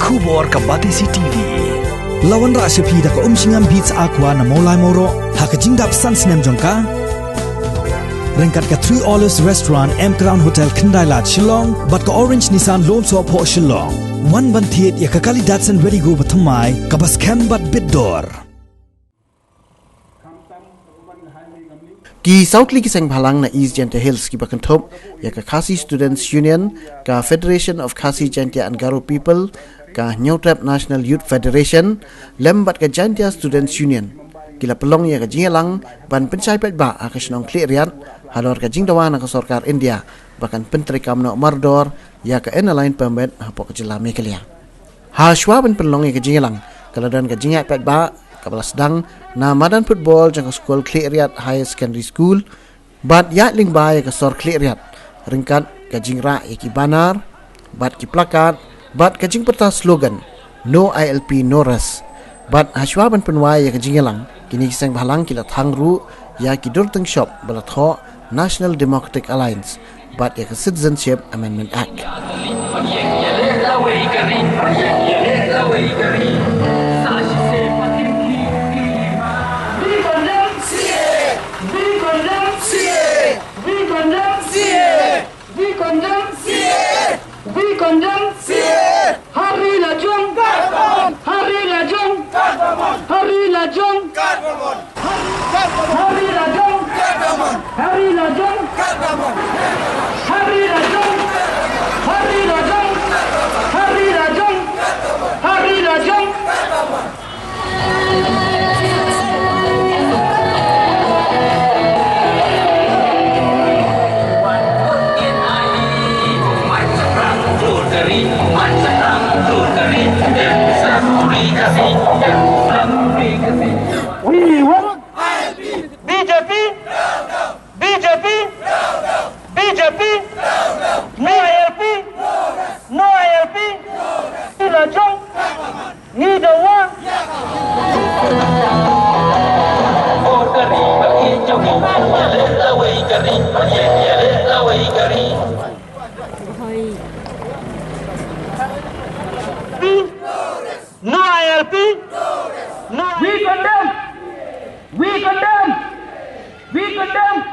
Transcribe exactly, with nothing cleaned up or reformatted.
Khubor ka Batesi T V. La wanrah sha phi da ka Umshngam Beats Aqua na Mawlai Mawroh ha ka jingdap san snem jong ka. Ryngkat ka Three Olives Restaurant, M Crown Hotel, Khyndai Lad, Shillong, bad ka Orange Nissan Lumsohphoh, Shillong. Wan ban thied ïa ka kali Datsun Redi-GO bathymmai kaba skhem bad bit dor. Ki saw tylli ki seng bhalang na East Jaintia Hills kiba kynthup ïa ka Khasi Students Union, ka Federation of Khasi Jaintia and Garo People, ka Hynñiewtrep National Youth Federation lem bad ka Jaintia Students Union ki la pynlong ïa ka jingïalang ban pynshai paidbah ha ka shnong Khliehriat halor ka jingdawa na ka sorkar India ba kan pyntreikam noh mardor ïa ka Inner Line Permit hapoh ka jylla Meghalaya. Hashwa ban pynlong ïa ka jingïalang, ka la don ka jingïaid paidbah kaba la sdang na madan football jong ka skul Khliehriat Higher Secondary School, bad ïaid lyngba ïa ka sor Khliehriat ryngkat ka jingrah ïa ki banner bad ki placard bad ka jingpyrta slogan "No I L P, no rest". Bad hashwa ban pynwai ïa ka jingïalang, kine ki seng bhalang ki la thang ruh ïa ki durtyngshop ba la thoh National Democratic Alliance bad ïa ka Citizenship Amendment Act. We condemn C A A! We condemn C A A! We condemn C A A! We condemn C A A! We condemn C A A! Harry Lajong! Harry Lajong! Harry Lajong! Harry Lajong! Harry Lajong! Harry Lajong! Harry Lajong! Harry Lajong! Harry Lajong! We want B J P! B J P! B J P! No I L P! No I L P! Harry Lajong! Ngi dawa! No I L P! No I L P! We condemn! We condemn! We condemn!